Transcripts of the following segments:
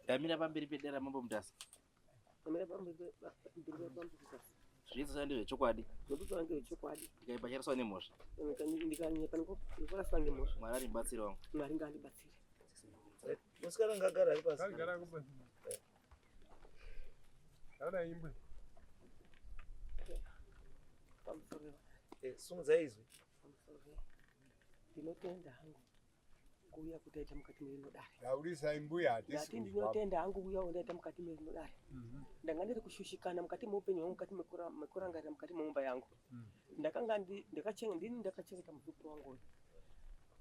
Ndamira pamberi pedare raMambo Mutasa. Ndamira pamberi pamberi pamambo Mutasa. Zvese ndezvechokwadi. Zvekuti ndezvechokwadi. Ndikaipa charaswa nemhosva. Ndikanyepa ndikoraswa ngemhosva. Mwari andibatsire wangu. Mwari ngaandibatsire. Musikana ngagara ari pasi. Ngagara ari pasi. Ana imbwe. Pamusoro. Eh, sumudzai izwi. Pamusoro. Ndinotenda hangu kuuya kutaita mukati merino dare. Taurisai mbuya hatisi Ndati ndinotenda hangu kuuya kundaita mukati merino dare. Mhm. Ndanga ndiri kushushikana mukati meupenyu hwangu mukati mekurangarira mukati memumba yangu. Ndakanga ndakachenge ndini ndakachengeta muzukuru wangu uyu.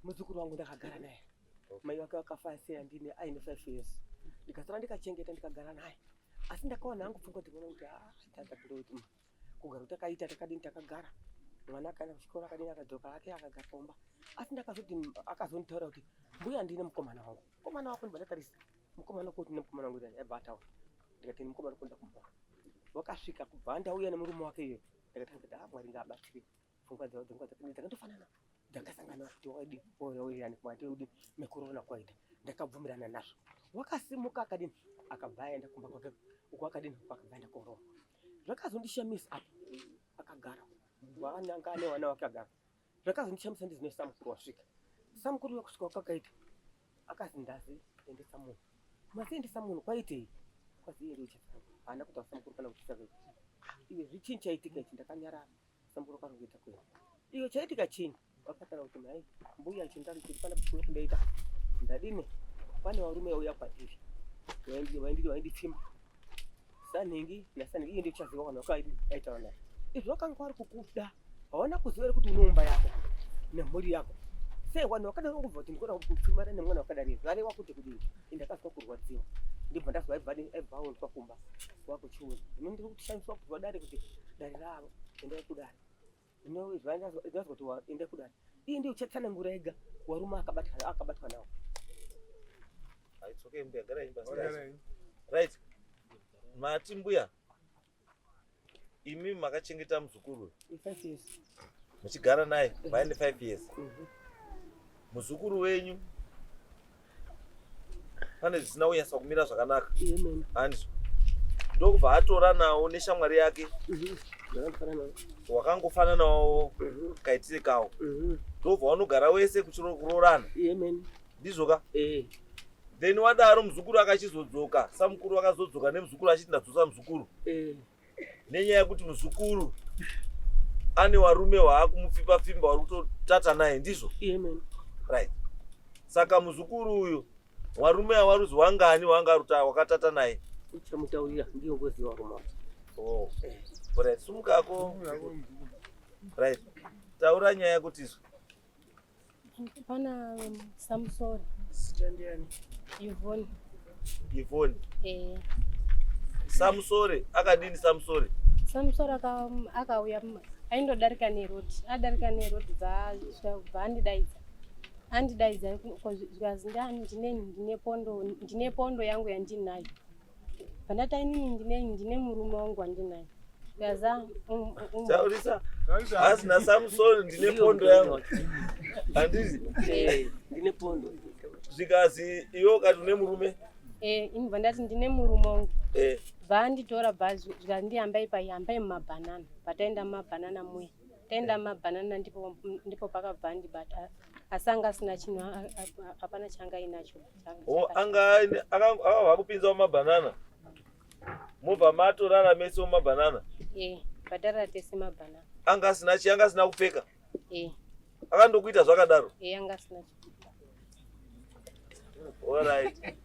Muzukuru wangu ndakagara naye. Mai vake vakafa sei andine aine 5 years. Ndikasara ndikachengeta ndikagara naye. Asi ndakawana hangu pfungwa dzekuona kuti ah tata kundoti kugara takaita takadini takagara. Mwana akaenda kuchikoro akadini akadzoka hake akagara kumba. Asi ndakazoti akazonditaura kuti mbuya ndine mukomana wangu. Mukomana wako ndibva ndatarisa. Mukomana wako ndine mukomana wangu ndabva ataura. Ndikati mukomana wako ndakumboona. Wakasvika kubva ndauya nemurume wake iye. Ndakatanga kuti ah Mwari ngaabatsire. Pfungwa dzavo dzanga dzakandofanana. Ndakasangana kuti waidi wawirirana kwati udi mekuroona kwaita. Ndakabvumirana nazvo. Wakasimuka akadini akabva aenda kumba kwake uko akadini uko akabva aenda koroorwa. Zvakazondishamisa apa akagara waananga ane vana vake agara. Zvakazondishamisa ndizino samukuru wasvika. Samukuru wekusvika kwakaita akazi ndazi endesa munhu. Mazi endesa munhu kwaitei? Kwazi iye ndiye uchatanga. Haana kutaura samukuru kana kuti sakei. Iwe zvichinyi chaitika ichi ndakanyarara. Samukuru akarongedza kuenda. Iwe chaitika chinyi? Vakataura kuti mai mbuya ichi ndari chiri pana kuno kundaita. Ndadini? Pane varume vauya kwandiri. Vaindi vaindi vaindipfimba. Sanhingi nasanhingi iye ndiye uchaziva vanhu vakaidi aitaura naye. Izvi vakanga vari kukuda. Hawana kuziva here kuti unoumba yako nemhuri yako. Sei vanhu vakadaro vangobva kuti ndikona kupfimana nemwana wakadari zvareva kuti kudii? Ndakazwa kurwadziwa. Ndibva ndazwa aibva aibva aonekwa kumba wakuchiuya. Zvino ndiri kushandiswa kuzwa dare kuti dare ravo endai kudare. Zvino ndazwa kuti endai kudare. Iye ndiye uchatsanangura ega warume akabatwa akabatwa nawo. It's okay mbuya, garai pasi. Right. Mati mbuya imi makachengeta muzukuru muchigara naye vaine 5 years. Muzukuru wenyu pane zvisina kunyatsa kumira zvakanaka handizvo ndokubva atora nawo neshamwari yake wakangofananawo kaitire kawo ndobva wanogara wese kuroorana ndizvo ka eh. Then wadaro muzukuru akachizodzoka samukuru akazodzoka nemuzukuru achiti ndadzosa muzukuru eh. Nenyaya yekuti muzukuru ane warume waakumupfimba pfimba wari kutotata naye ndizvo right saka muzukuru uyu warume awaruzi wangani wanga wakatata naye uchamutaurira ndiyo ngozi warume wacho oh. Right sumukako right taura nyaya yekuti izvo Pana Samsoni. Zita ndiani? Yvonne. Yvonne. Eh. Samsore akadini Samsore? Samsore akauya aindodarika neroad, adarika neroad bva andidaidza. Andidaidza zvikanzi ndani ndine ndine pondo ndine pondo yangu yandinayo. Pandati inini ndine ndine murume wangu wandinaye. Gaza Taurisa. Asi na Samson ndine pondo yangu. Handizi. Eh, ndine pondo. Zvikazi iwe ukati une murume? Eh, ini vandati ndine murume wangu. Eh. Vanditora bhazi zvikanzi hambai pai hambai mumabhanana. Pataenda mumabhanana muya. Taenda mumabhanana ndipo ndipo pakabva andibata. Asi anga asina chinhu hapana changa ainacho. Oh, anga akabva kupinza mumabhanana. Mobva matorara mese mumabhanana. Eh, patarara tese mabhanana. Anga asina chi anga asina kupfeka. Eh. Akandokuita zvakadaro. Eh, anga asina chi. Alright.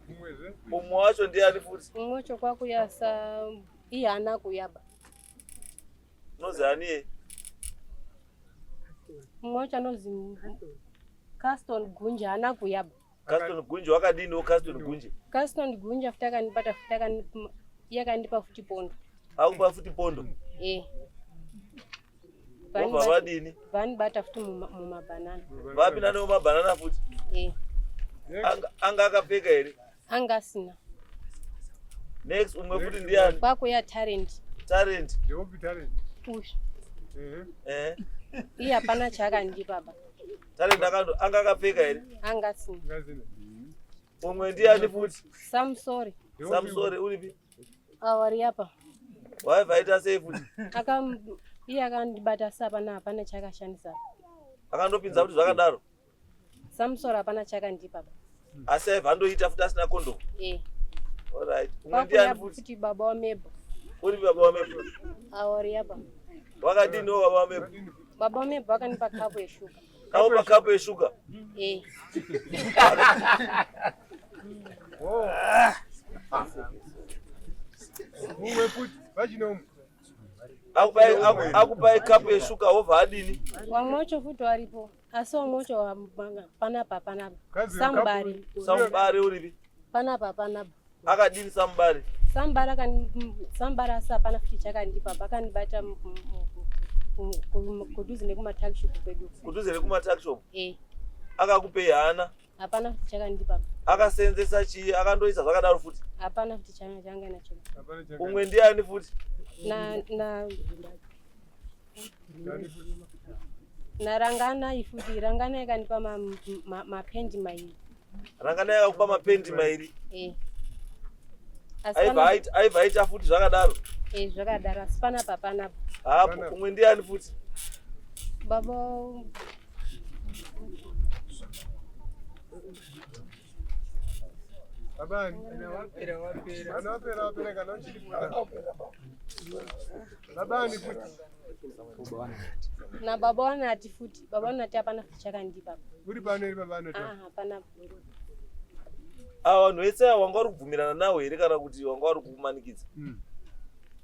Umwe wacho ndiani futi? Umwe wacho kwakuya sa iye haana kuyaba. Unozi ani iye? Mumwe wacho anozi Caston Gunje haana kuyaba. Caston Gunje wakadiniwo Caston Gunje? Caston Gunje futi akanibata futi iye akandipa futi pondo. Akupa futi pondo? Eh. Vobva vadini? Vanibata futi mumabhanana. Vapinda nemumabhanana futi? Eh. Anga akapfeka here? Anga asina. Next umwe futi ndiani? Kwakuya Talent. Talent. Ndeupi Talent? Uyu. Eh. Eh. Iye hapana chaakandipa ba. Talent akando anga akapfeka here? Anga asina. Anga asina. Umwe ndiani futi? Samsori. Samsori uripi? Awari apa. Waibva aita sei futi? Aka iye akandibata sa hapana hapana chaakashandisa. Akandopinza futi zvakadaro. Samsori hapana chakandipa. Asi aibva andoita futi asina condom. Eh. Alright. Umwe ndiani futi? Futi baba waMebo. Uri baba waMebo. Awari apa. Wakadini wo baba waMebo? Baba waMebo vakanipa kapu yeshuga. Kaupa kapu yeshuga? Eh. Mumwe futi vachine umwe. Akupai kapu yeshuga wobva adini? Vamwe wacho futi varipo asi vamwe wacho panapa panapa. Samubari. Samubari uripi? Panapa panapa. Akadini Samubari? Samubari akani Samubari asi hapana futi chakandipa pakandibata kudhuze nekumatakishop kwedu. Kudhuze nekumatakishop? Eh. Akakupei hana? Hapana futi chakandipa. Akasenzesa chii? Akandoisa zvakadaro futi? Hapana futi changa nacho. Umwe ndiani futi? Na na naRanganai futi. Ranganai akandipa mapendi mairi. Ranganai akakupa mapendi mairi? Eh. Aibva aita futi zvakadaro? Eh, zvakadaro asi panapa panapa. Hapo. Umwe ndiani futi? Baba Babani. Vana wapera wapera kana uchiri Babani futi. Na baba wanati futi. Baba wanati hapana futi chakandipa. Uri pano iri baba wanati. Ah, hapana. Ava vanhu vese ava wanga uri kubvumirana nawo here kana kuti wanga uri kumanikidza?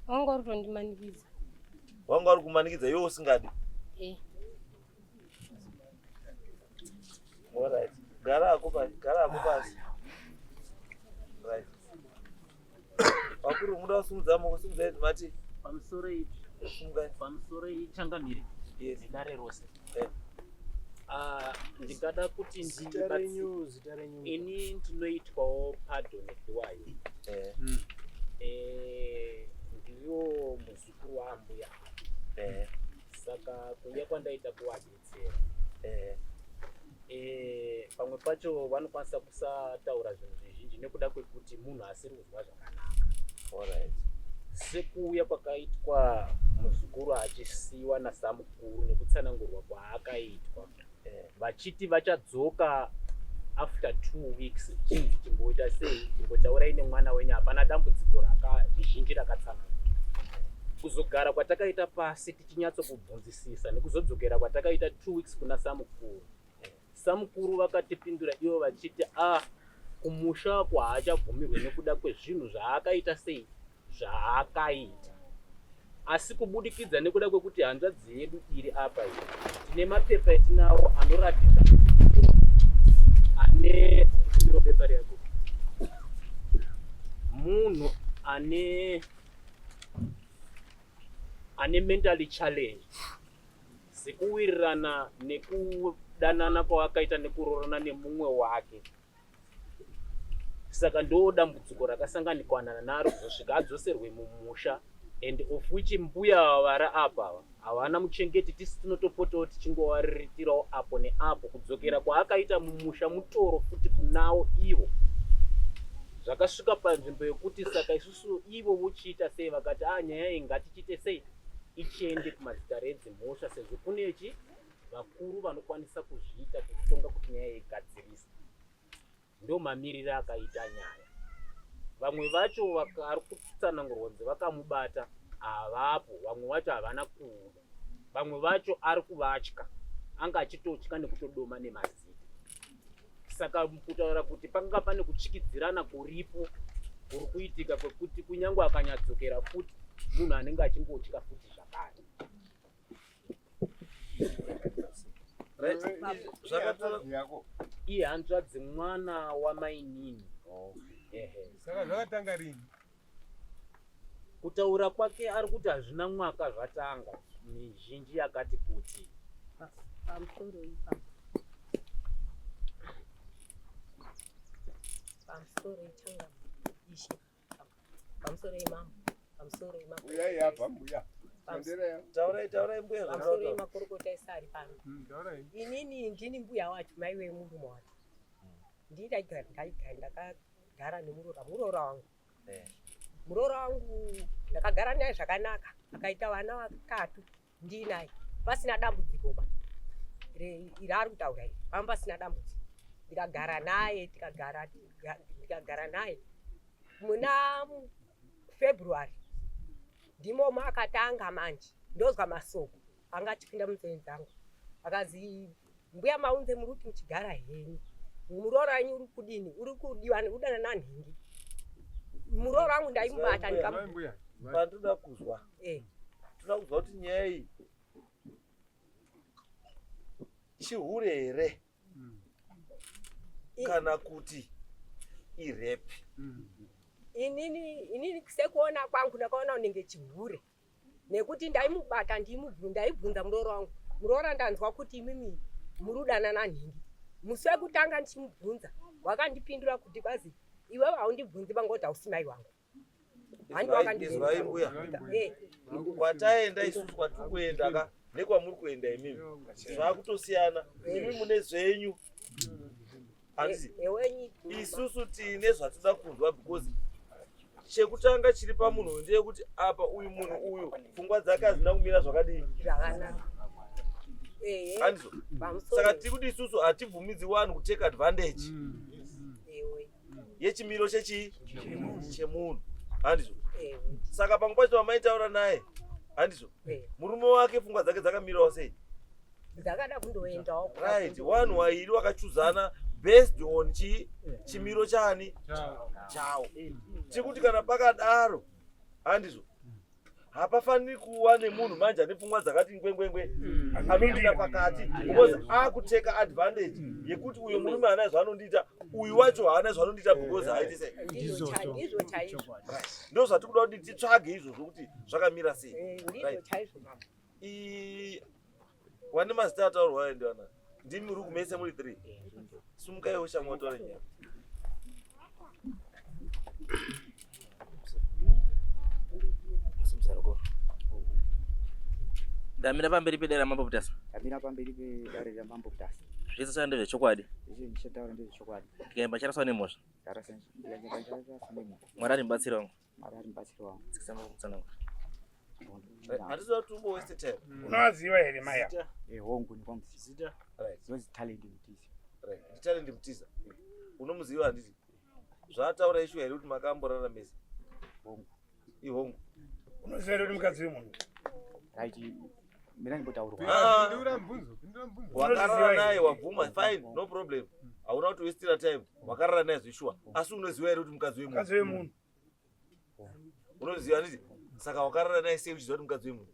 Wanga uri kutondimanikidza. Wanga uri kumanikidza iwe usingadi? Eh. Alright. Gara hako pasi, gara hako pasi. Right. Vakuru munoda kusimudza maoko, simudzai mati. Pamusoro Simukai. Pamusoro ichangamire. Yes. Nedare rose. Eh. Ndingada kuti Zita renyu, zita renyu. Ini ndinoitwawo Pardon Dhiwayo. Eh. Eh, ndiyo muzukuru waambuya. Eh. Saka kuuya kwandaita kuvadetsera. Eh. Eh, pamwe pacho vanokwanisa kusataura zvinhu zvizhinji nekuda kwekuti munhu asiri kuzwa zvakanaka. Alright. Sekuuya kwakaitwa muzukuru achisiwa nasamukuru nekutsanangurwa kwaakaitwa. Vachiti vachadzoka after 2 weeks chinzi chimboita sei chimbotaurai nemwana wenyu hapana dambudziko zvizhinji rakatsanangurwa. Kuzogara kwatakaita pasi tichinyatsokubvunzisisa nekuzodzokera kwatakaita 2 weeks kuna samukuru. Samukuru vakatipindura ivo vachiti a kumusha kwaachabvumirwe nekuda kwezvinhu zvaakaita sei zvaakaita. Asi kubudikidza nekuda kwekuti hanzvadzi yedu iri apa iyi tine mapepa etinawo anoratidza ane pepa riyako munhu ane mentally challenge sekuwirirana nekudanana kwavakaita nekuroorana nemumwe wake. Saka ndo dambudziko rakasanganikwana naro kuzosvika adzoserwe mumusha and of which mbuya vari apa havana muchengeti, tisi tinotopotawo tichingovariritirawo apo neapo kudzokera kwaakaita mumusha mutoro futi kunawo ivo. Zvakasvika panzvimbo yekuti saka isusu ivo vochiita sei vakati a nyaya iyi ngatichiite sei ichiende kumadzitare edzimhosva sezvo kune chi vakuru vanokwanisa kuzviita kutonga kuti nyaya igadziriswe. Ndo mamiriro akaita nyaya. Vamwe vacho vari kutsanangurwa kunzi vakamubata havapo, vamwe vacho havana kuuya, vamwe vacho ari kuvatya, anga achitotya nekutodoma nemazita. Saka kutaura kuti panga pane kuchikidzirana kuripo kuri kuitika kwekuti kunyange akanyadzokera futi munhu anenge achingotya futi zvakare. Iye hanzvadzi mwana wamainini. Saka zvakatanga rini? Kutaura kwake ari kuti hazvina mwaka zvatanga, mizhinji yakati kuti. Pamusoro ipapo. Pamusoro ichanga ishe. Pamusoro imambo. Pamusoro imambo. Uyai apa mbuya. Taurai, taurai mbuya. Pamusoro imakorokota ese ari pano. Taurai. Inini ndini mbuya wacho, mai wemurume wacho. Ndindaigara ndaigara ndakagara nemuroora muroora wangu. Eh. Muroora wangu ndakagara naye zvakanaka akaita vana vatatu ndinaye pasina dambudziko ba iraari kutaura iri pamba pasina dambudziko ndikagara naye tikagara ndikagara naye muna February ndimo maakatanga manje ndozwa masoko anga achipinda munzeve dzangu akazi mbuya maunze muri kuti muchigara henyu muroora wenyu uri kudini uri kudiwa udana nanhingi muroora wangu ndaimubata ndikapandoda kuzwa eh. toda kuzwa kuti nyaya iyi chihure here mm. kana kuti irepi mm. inini inini sekuona kwangu ndakaona unenge chihure nekuti ndaimubata ndaibvunza muroora wangu muroora ndanzwa kuti imimi muri udanana nhingi musi wekutanga ndichimubvunza wakandipindura kuti kwazi iwewe haundibvunzi vangoti hausi mai wangu Izwai mbuya eh. kwataenda isusu kwatiri kuenda ka nekwamuri kuenda imimi zvakutosiyana imi mune zvenyu handiti isusu tine zvatinoda kunzwa because chekutanga chiri pamunhu uyu ndeyekuti apa uyu munhu uyu pfungwa dzake hadzina kumira zvakadii handizvo saka tiri kuti isusu hatibvumidzi vanhu kutake advantage yechimiro chechii chemunhu handizvo saka pamwe pacho vamaitaura naye handizvo murume wake pfungwa dzake dzakamirawo sei dzakada kundoendawo right wanhu wairi wakachuzana based on chii chimiro chani chawo tiri kana pakadaro handizvo hapafaniri kuva nemunhu manje ane pfungwa dzakati ngwengwengwe anopinda pakati because akuteka advantage yekuti uyo murume haana zvaanondiita uyu wacho haana zvaanondiita because haaiti sei ndizvo chaizvo ndo zvatiri kuda kuti titsvage izvozvo kuti zvakamira sei ndizvo chaizvo wane mazita ataurwa ayo ndiwana ndimi uri kumese muri 3 sumukaiwo shamwa taure nyaya Ndamira pamberi pedare ramambo Mutasa. Ndamira pamberi pedare ramambo Mutasa. Zvese zvanga ndezvechokwadi. Zvese ndichataura ndezvechokwadi. Ndikaimba charaswa nemhosva. Ndarasa ndikaimba charaswa nemhosva. Mwari ari mubatsiri wangu. Mwari ari mubatsiri wangu. Tsikisa mukutsanangura. Hatisi kuti umbo waste time. Unovaziva here mai ava? Eh, hongu ndinomuziva. Zita. Right. Zinonzi Talent Mutiza. Right. Ndi Talent Mutiza. Unomuziva handiti? Zvaataura ishuwa here kuti makamborara mese? Hongu. Ihongu. Unoziva here kuti mukadzi wemunhu? Right. Mina ndimbotaurwa. Ah. Pindura mubvunzo, pindura mubvunzo. Wakarara naye wabvuma fine no problem. Hauna kuti wastira time. Wakarara naye zvishuwa. Asi unoziva here kuti mukadzi wemunhu? Mukadzi wemunhu. Unoziva handiti? Saka wakarara naye sei uchiziva kuti mukadzi wemunhu?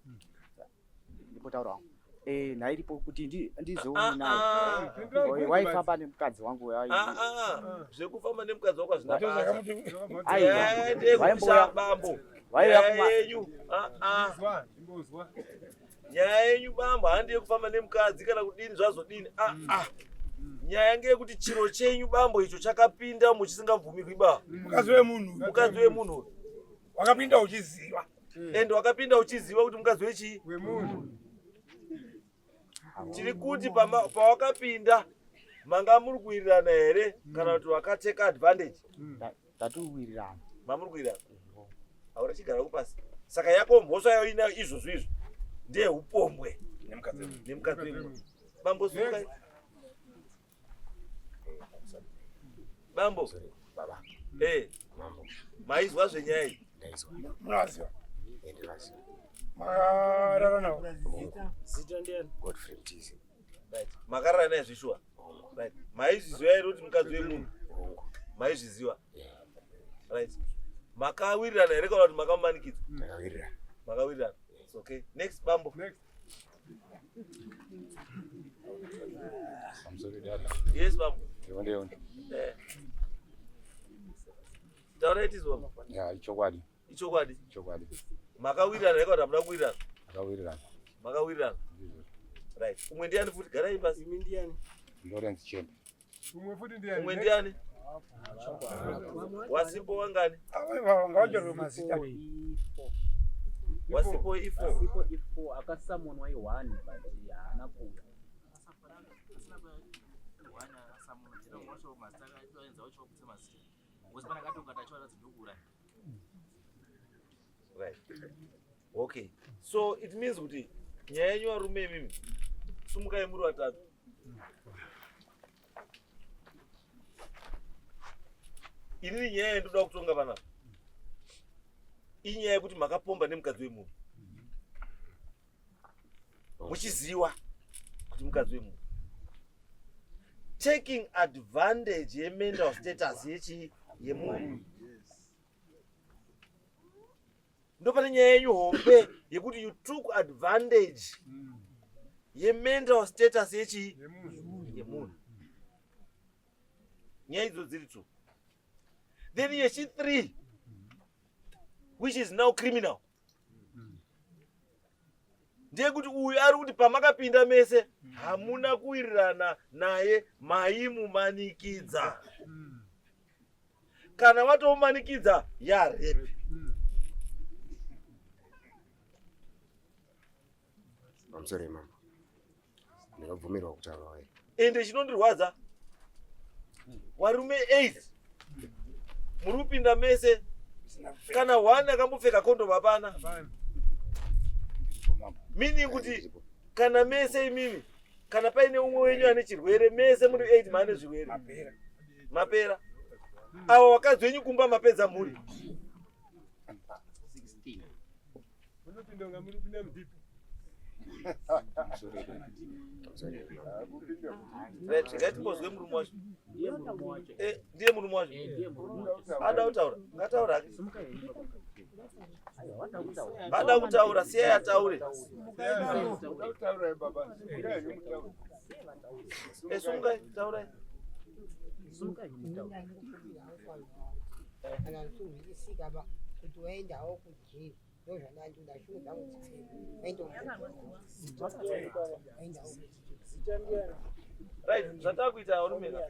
Ndimbotaura wangu. Eh, nhairipo kuti ndizoone Ah, naye. ah. Pindura mubvunzo Waifamba nemukadzi wangu. Ah, ah. Zvekufamba nemukadzi wako hazvina Ndizvo basa. zvakamuti Aiwa. Nyaya ndeyekuti Waimbouya- bambo. Waiuya Nyaya kuma yenyu. Ah, ah. Imbozwa, imbozwa. Nyaya yenyu bambo handi yekufamba nemukadzi kana kudini zvazodini. Ah, ah. Nyaya ngeyekuti chiro chenyu bambo icho chakapinda muchisingabvumirwi ba. Mukadzi wemunhu. Mukadzi wemunhu uyu. Wakapinda uchiziva. And wakapinda uchiziva kuti mukadzi wechii? Wemunhu. Tiri kuti pawakapinda manga muri kuwirirana here kana kuti wakateka advantage? Tatiwirirana. Mamuri kuwirirana. Hauna chigara kupasi. Saka yako mhosva yayo inayo izvozvo izvo ndeyeupombwe Nemukadzi wemunhu. nemukadzi wemunhu. Bambo sumukai. Bambo. Baba. Eh. Mambo. Maizwa zvenyaya iyi? Ndaizwa. Munovaziva? Eh, ndinovaziva. Makarara navo? Zita ndiani? Godfrey Mutize. Right. Makarara naye zvishuwa. Right. Maizviziva here kuti mukadzi wemunhu? Hongu. Maizviziva. Right. Makawirirana here kana kuti makamumanikidza? Takawirirana. Makawirirana. It's okay. Next bambo. Next. Pamusoro dada. Yes bambo. Ndionde yonde. Eh. Taura itizwa bambo. Ya, ichokwadi. Ichokwadi. Ichokwadi. Makawirirana here kana kuti hamuna kuwirirana? Takawirirana. Makawirirana. Ndizvo. Right. Umwe ndiani futi? Garai pasi. Imi ndiani? Lawrence Chembe. Umwe futi ndiani? Umwe ndiani? Wasipo wangani? Ava ngavatorwe mazita. Wasipo ifo. Wasipo ifo akasamonwa i1 but haana kuuya. Right. Okay. So it means kuti nyaya yenyu varume imimi sumukai muri vatatu. Inini nyaya yandoda kutonga panapa inyaya yekuti makapomba nemukadzi wemunhu muchiziwa kuti mukadzi wemunhu taking advantage yemental status yechi yemunhu ndopane nyaya yenyu hombe yekuti you took advantage yemental status yechi yemunhu nyaya idzo dziri two then yechi three which is now criminal ndeyekuti uyu ari kuti pamakapinda mese hamuna kuwirirana naye maimumanikidza kana vatomumanikidza yarepi Pamusoro mambo. Ndinobvumirwa kutaura here? Ende chinondirwadza warume 8 muri kupinda mese kana one akambopfeka condom hapana meaning kuti kana mese imimi kana paine umwe wenyu ane chirwere mese muri 8 maane zvirwere mapera ava wakadzi wenyu kumba mapedza mhuri Ngatimbozwe murume wacho. Eh, ndiye murume wacho. Ada kutaura. Ngataura hake. Ada kutaura, siyai ataure. Eh, sumukai, taurai. Kana ndichizwisisika ba kuti waendawo kujeri ndozvandandoda shungu dzangu dzipere waendawo. Right, zvatakuita varume ka.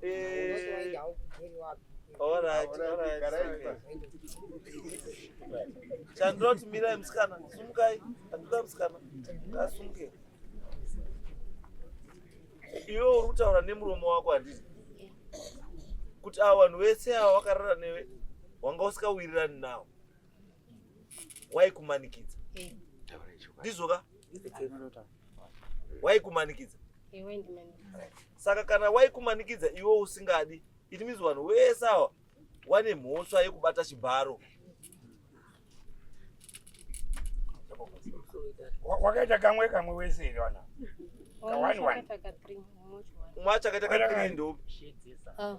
Eh, all right, all right. Chandinoti mirai musikana, sumukai, andikuda musikana, ngaasumuke. Iwe uri kutaura nemuromo wako handiti? Kuti ava vanhu vese ava vakarara newe wanga usikawirirani nawo waikumanikidza ndizvo ka waikumanikidza saka kana waikumanikidza iwe usingadi it means vanhu vese ava wane mhosva yekubata chibharo Wakaita kamwe kamwe wese here wana? One one. Umwe acho akaita ka 3 ndo. Ah.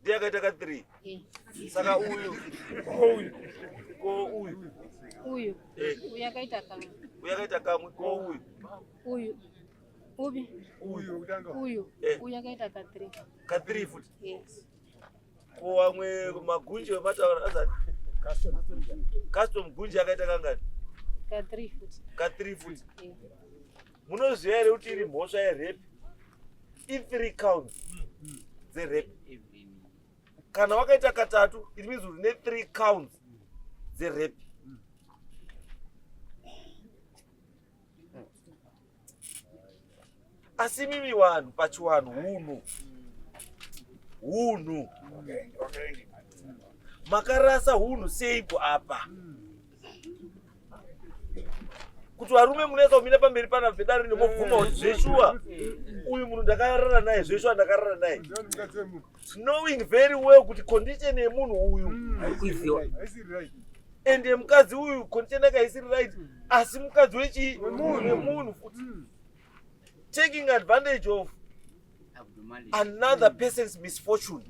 Ndiye akaita ka 3. Saka uyu. Ko uyu. Uyu. Eh. Uyu akaita kamwe. Uyu akaita kamwe ko uyu. Uyu. Upi? Uyu Uyu. Eh. Uyu akaita ka 3. Ka 3 futi. Yes. Ko vamwe magunje vemataura azani? Custom gunje akaita kangani? Ka 3 futi. Ka 3 futi. Eh. Munoziva here kuti iri mhosva yerape? I 3 counts dzerape. Kana wakaita katatu, it means une 3 counts dzerape. Asi mimi vanhu pachivanhu hunhu hunhu makarasa hunhu seiko apa kuti varume munoisa kumira pamberi pana vedare nemobvuma kuti zveshuwa uyu munhu ndakarara naye zveshuwa ndakarara naye knowing very well kuti condition yemunhu uyu ende mukadzi uyu condition yake haisiri right asi mukadzi wechii wemunhu futi taking advantage of another person's misfortune.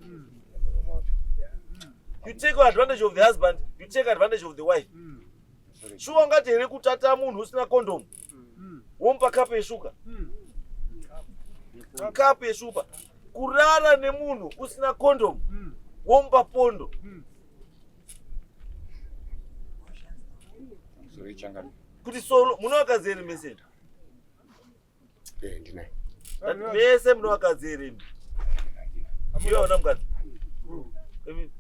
You take advantage of the husband, you take advantage of the wife. Shuwa ungati here kutata munhu usina condom womupa kapu yeshuga kapu yeshupa kurara nemunhu usina condom womupa pondo kuti solo munovakadzi here mese Eh, ndinaye. Mese mune vakadzi here imi? Iwe hauna mukadzi? Imi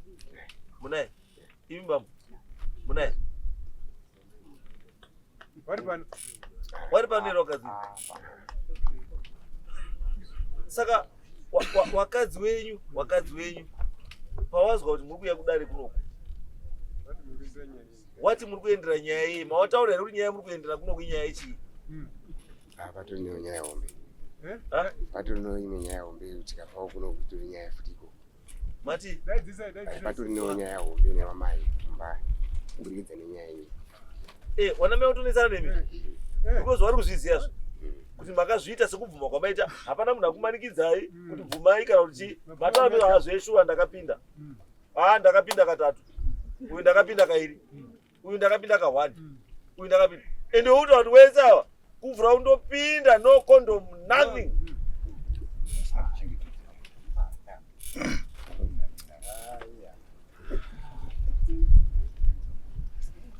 munaye? Imi bambo munaye? Vari pano. Vari pano here vakadzi? Saka Wakadzi wenyu, wakadzi wenyu pawazwa kuti muri kuuya kudare kunoku, wati muri kuendera nyaya iyi, mawataura here kuti nyaya muri kuendera kunoku inyaya yechii? Ah, patori neyo nyaya hombe. Ah? Patori neyo imwe nyaya hombe tikapawo kuno kutori nyaya futiko. Mati? Patori neyo nyaya hombe nevamai kumba kuburikidza nenyaya iyi. Eh, wana mai kutonesana nemi. Because vari kuzviziva zvo. Kuti makazviita sekubvuma kwamaita, hapana munhu akumanikidzai kuti bvumai kana kuti chii. Mataura hazvo eshuwa ndakapinda. Ah, ndakapinda katatu. Uyu ndakapinda kairi. Uyu ndakapinda kahwani. Uyu ndakapinda. Ende uti vanhu wese ava kuvhura undopinda no condom nothing.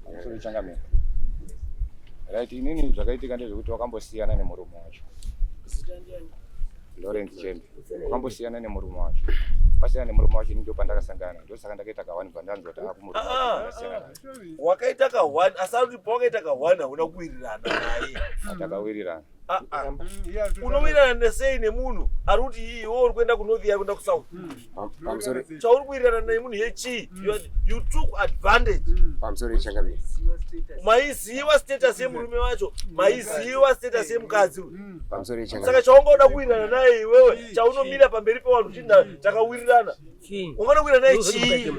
Pamusoro changamire. Right, inini zvakaitika ndezvekuti wakambosiyana nemurume wacho. Lawrence Chembe. Wakambosiyana nemurume wacho. Wasiyana nemurume wacho ini ndopandakasangana. Ndosaka ndakaita kahwani bva ndanzwa kuti akumurume wacho Ah, ndasiyana naye. Wakaita kahwani asi ari kuti pawakaita kahwani hauna kuwirirana naye. Takawirirana. Ah, ah. Unowirirana sei nemunhu ari kuti iwe uri kuenda kunorth iye ari kuenda kusouth? Pamusoro Chauri kuwirirana nemunhu yechii? You took advantage. Pamusoro changamire. Maiziva status yemurume wacho, maiziva status yemukadzi uyu. Pamusoro Saka changamire. chaunga uda kuwirirana naye iwewe, chaunomira pamberi pevanhu uchiti takawirirana. Ungada kuwirirana naye chii?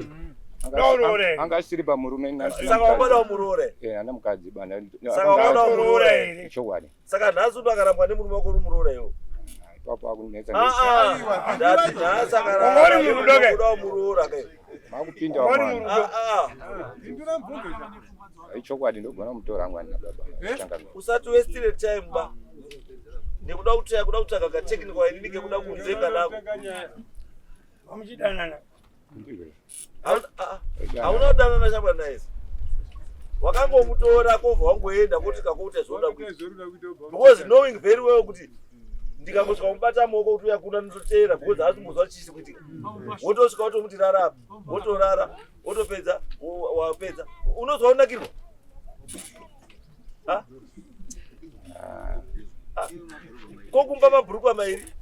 Anga asiri pamurume ini asina Saka mukadzi. wangada umuroore. Eh, ana mukadzi bana. Saka wangada umuroore. Chokwadi. Saka nhasi uno akarambwa nemurume wako uri muroora iwe. Ipapo akunetsa. Ah, ah. Ndati nhasi akarambwa Ungori murudo ke? uda umuroora ke. Makupinda wamwana. Ah, ah. Chokwadi ndogona kumutora hangu andina baba. Changamire. Usati wastire time ba. Nekuda kutsvaka kuda kutsvaga ka technical inini kekuda kunzenga nako. Vamuchidanana. Hauna kudanana shamwari naye. Wakangomutora kobva wangoenda kuti kakuita zvaunoda kuita. Because knowing very well kuti ndikangosvika kumubata maoko kuti uya kuna ndinototeera because haasi kumbozwa kuti chii kuitika. Wotosvika wotomuti rara apa, wotorara, wotopedza, wapedza. Unozwa unakirwa? Ha? Ah. Ko kumba mabhurukwa mairi?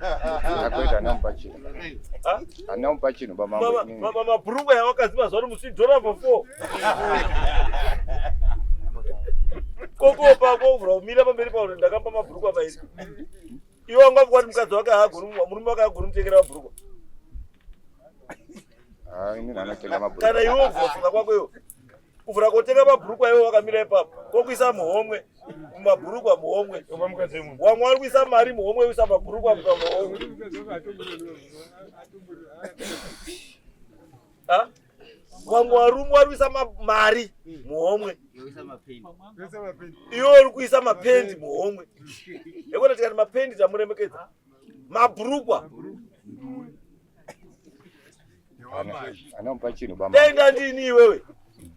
Akuita anamupa chinhu. Ha? Anamupa chinhu pamambo inini. Mabhurukwa yawakadzi mazuva ano musi dhora for four. Kokopa kovhura kumira pamberi pauri ndakamba mabhurukwa mairi. Iwe wanga kuti mukadzi wake haagoni murume wake haagoni mutengera mabhurukwa. Ah, inini anotenga mabhurukwa. Kana iwe uvhura funga kwako iwe. Kuvhura kotenga mabhurukwa iwe wakamira ipapo. Kokuisa muhomwe, mumabhurukwa muhomwe. Wamwe wari kuisa mari muhomwe uisa mabhurukwa muhomwe. Ha? Wamwe warume wari kuisa mari muhomwe. Iwe uri kuisa mapendi muhomwe. Yekuti tikati mapendi tamuremekedza. Mabhurukwa. Anamupa chinhu pamambo. Dai ndandini iwewe.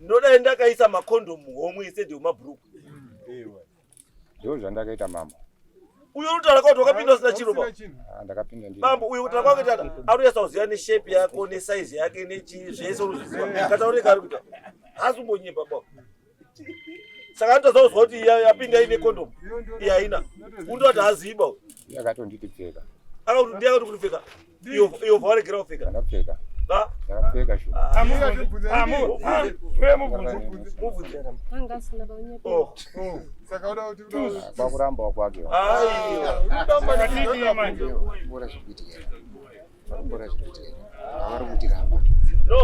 Ndodai ndakaisa makondomu muhomwe instead yemabhurukwa. Ndizvo zvandakaita mambo. Uyo unotaura kwati wakapinda usina chiro pa. Ah, ndakapinda ndini. Mambo uyo kutaura kwake tata arikunyatsa kuziva neshape yako nesaizi yake nechii zvese unozviziva. Kataure kaari kuita. Haasi kumbonyepa ba. Saka anotoziva kuzwa kuti iya yapinda ine kondomu. Iya haina. Undoti haazivi ba. Iye akatonditi pfeka. Akakuti ndiye akati kupfeka. Iyo iyo varegera kupfeka. Ndakapfeka. Ha? Ndakapfeka shuwa. Mubvunze. Anga asina paunyepa. Oh. Saka uda kuti Kwakuramba kwake. Aiwa. Kumbora zviri kuitika here? Vari kumbora zviri kuitika here? Vari kutiramba. No.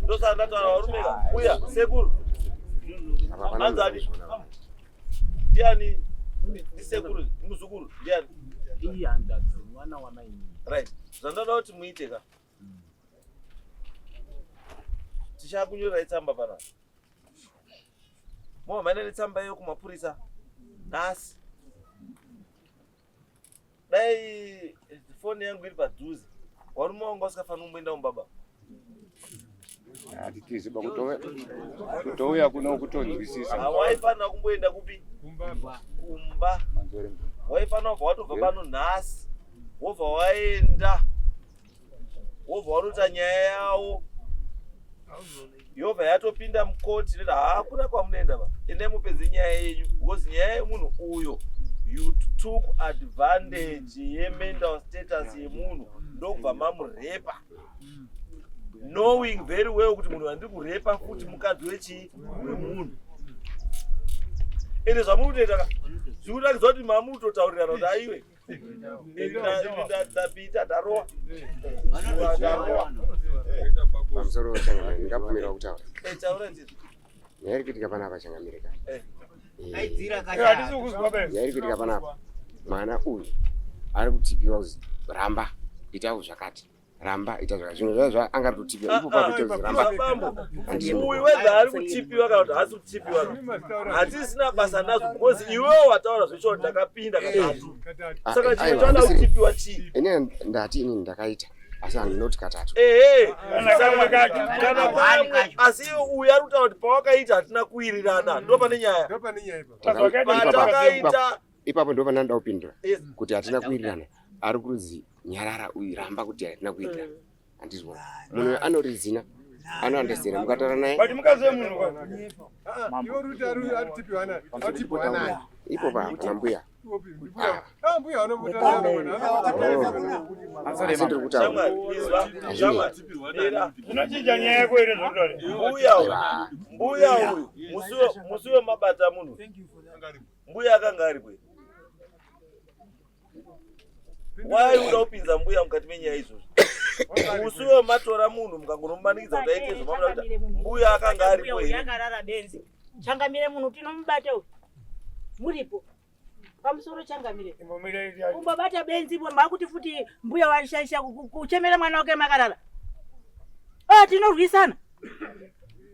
Ndosaka ndataura varume ka. Uya sekuru. Apa pana Anzani. Ndiani? Ndisekuru, muzukuru, ndiani? Iyi hanzvadzi mwana wamainini. Right. Zvandoda kuti muite ka. Tichakunyorerai tsamba panapa. Mobva maenda netsamba iyo kumapurisa nhasi. Dai foni yangu iri padhuze. Varume vangu vasikafaniri kumboenda kumba baba. Hatitizi ba kutouya kuno kutonzwisisa. Hawaifanira kumboenda kupi? Kumba. Waifanira kubva watobva pano nhasi. Wobva waenda. Wobva wanoita nyaya yawo. Yobva yatopinda mukoti noti hakuna kwamunoenda ba. Endai mupedze nyaya yenyu because nyaya yemunhu uyo You took advantage yemental status yemunhu ndokubva mamurepa, knowing very well kuti munhu wandiri kurepa futi mukadzi wechii, wemunhu. Ende zvamuri kutoita ka, zviri kuratidza kuti mamutotaurirana kuti aiwe, ndapita, ndarowa, ndarowa. Pamusoro, changamire, ndingabvumirwa kutaura? Eh, taura chii. Nyaya iri kuitika panapa, changamire ka, Hatisi kuzwa be. Nyaya iri kuitika panapa, mwana uyu ari kutipiwa kuzi ramba, itawo zvakati, ramba, ita zvakati. Zvinhu zvaa zva anga ritotipiwa ipo papo kuzi ramba. Bambo, Handisi. Uyu whether ari kutipiwa kana kuti haasi kutipiwa, hatisina basa nazvo, because iwewo wataura zvecho, ndakapinda katatu. Ah, Saka chimwe aiwa, chaada kutipiwa chii? Ini ndati inini ndakaita, asi handinoti katatu. Ehe. Kana kamwe kacho. Kana kamwe. Asi uyu ari kutaura kuti pawakaita hatina kuwirirana, ndo pane nyaya. Patakaita Ipapo ndo pandanoda kupindura kuti hatina kuwirirana. Ari kuzi nyarara uyu, ramba, kuti hatina kuwirirana. Handizwa munhu anorizina, anoandesera mukataura naye. But mukadzi wemunhu kwa. Ipo pa pana mbuya. Asi ndiri kutaura Shamwari, izwa, shamwari, mira. Unochinja nyaya yako here zvokutaura? Mbuya uyu, mbuya uyu, musi wemabata munhu, mbuya akanga ari kwe wai uda kupinza mbuya mukati menyaya izvozvo? Musi wematora munhu, mukangonomumanikidza kuti aite zvomamuda kuita, mbuya akanga aripo here? Akarara benzi, changamire. Munhu tinomubata uyu muripo. Pamusoro, changamire, kumbobata benzi makuti futi mbuya washaisha kuchemera mwana wake makarara. Ah, tinorwisana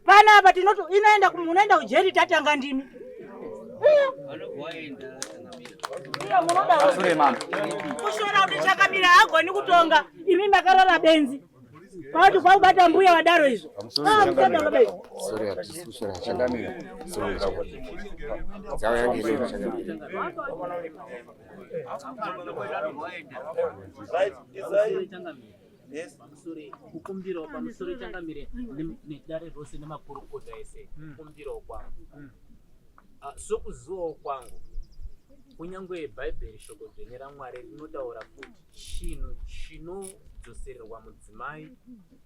panapa, tinoto inoenda unoenda ujeri, tatanga ndimi. Iya, munodaro kushora kuti chakamira hagoni kutonga, imi makarara benzi, kwati kwakubata mbuya wadaro izvo. Ah, musadaro benzi. Sorry, hatisi kusora, changamire. Sorry, changamire. Dzavo yange ine, changamire. Right, izai. Yes. Kukumbirawo, pamusoro, changamire, nedare rose nemakurukota ese, kukumbirawo kwangu, Ah, sokuzivawo kwangu, kunyange Bhaibheri, shoko dzvene raMwari, rinotaura kuti chinhu chinodzosererwa mudzimai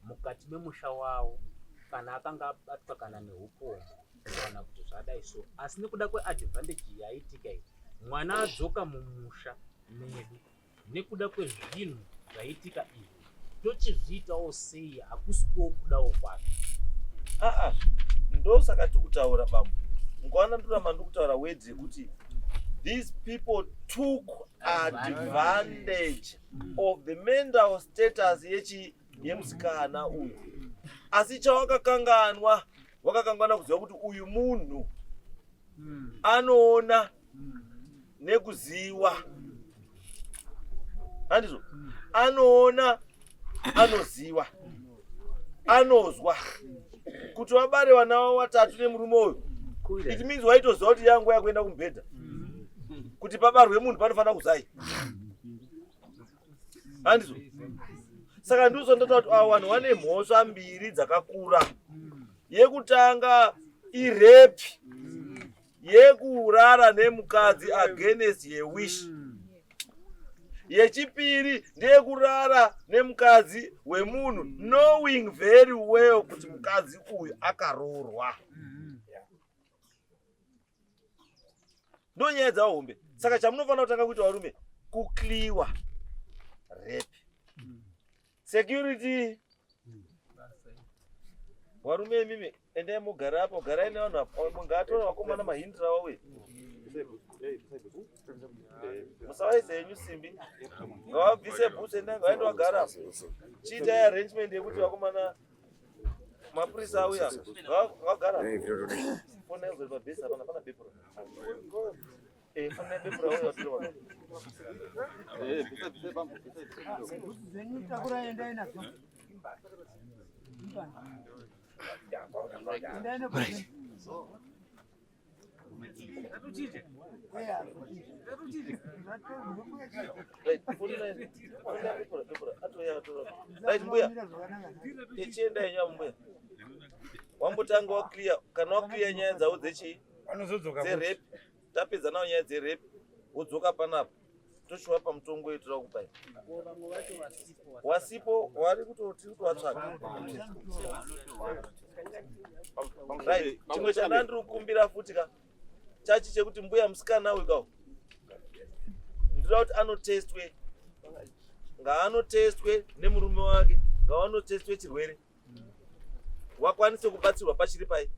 mukati memusha wavo kana akanga abatwa kana neupombwe kana kuti zvadai so, asi nekuda kweadvantage yaitika iyi, mwana adzoka mumusha medu nekuda kwezvinhu zvaitika izvi, tochizviitawo sei? Hakusi kudawo kwake. Aa, ndosaka tikutaura, bambo, mukaona ndoramba ndikutaura wedzi yekuti these people took advantage of the mental status yechi yemusikana uyu. Asi chawakakanganwa, wakakanganwa kuziva kuti uyu munhu anoona nekuziwa, handizvo? Anoona, anoziwa, anozwa kuti wabare vana vavo vatatu nemurume uyu. It means waitoziva kuti yangu yakuenda kumubhedha, kuti pabarwe munhu panofanira kuzai, handizvo? Saka ndizvo ndotaura kuti ava vanhu vane mhosva mbiri dzakakura. Yekutanga irape, yekurara nemukadzi against yewish. Yechipiri ndeyekurara nemukadzi wemunhu knowing very well kuti mukadzi uyu akaroorwa. Ndo nyaya dzavo hombe. Saka chamunofanira kutanga kuita, varume, kuclear rape. Security, varume imimi endai mugara apo, garai nevanhu apo, mungatora vakomana mahindira wawe, musavaise henyu simbi, ngavabvise bhutsu, endai, vaende vagara. Chiitai arrangement yekuti vakomana mapurisa auya, vagara. Fonai uzori pabhesi, hapana, pana bepura. Fonai bepura auya vatora. Dzenyu takura, endai nadzo. Endai nadzo. Right, fonai bepura, bepura atouya atora. Right, mbuya, ichiendai nyaya, mbuya. Wambotanga waclear, kana waclear nyaya dzavo dzechii, Vanozodzoka. dzerape, tapedza nawo nyaya dzerape. Wodzoka panapa, tochiwapa mutongo wetora kupai. Wasipo wari kutoti kutovatsvaga. Right, chimwe chandandiri kukumbira futi ka chachi chekuti mbuya musikana uyu kawo ndinoda kuti anotestwe, ngaanotestwe nemurume wake, ngaanotestwe chirwere wakwanise kubatsirwa pachiri pai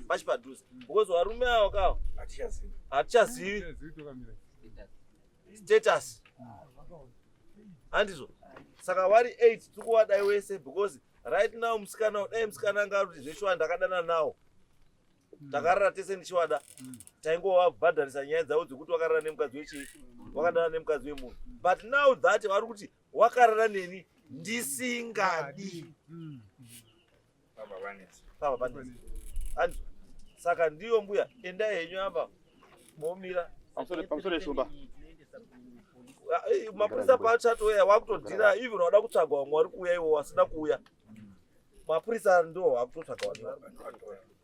pachipadhuze, because varume avo kawo hatichazivi status, handizvo? Saka vari 8 tiri kuvadai wese, because right now musikana, dai musikana anga ari kuti zveshuwa ndakadana nawo, takarara tese ndichiwada, taingovabhadharisa nyaya dzavo dzekuti wakarara nemukadzi wechii, wakadana nemukadzi wemunhu. But now that vari kuti wakarara neni ndisingadi, pava panetsa, handizvo? Saka ndiyo mbuya, endai henyu apa momira. Pamusoro yeshumba. Mapurisa paachatouya wakutodhira, even wada kutsvagwa vamwe vari kuuya, ivo wasina kuuya, mapurisa ndo wakutotsvaga vanhu.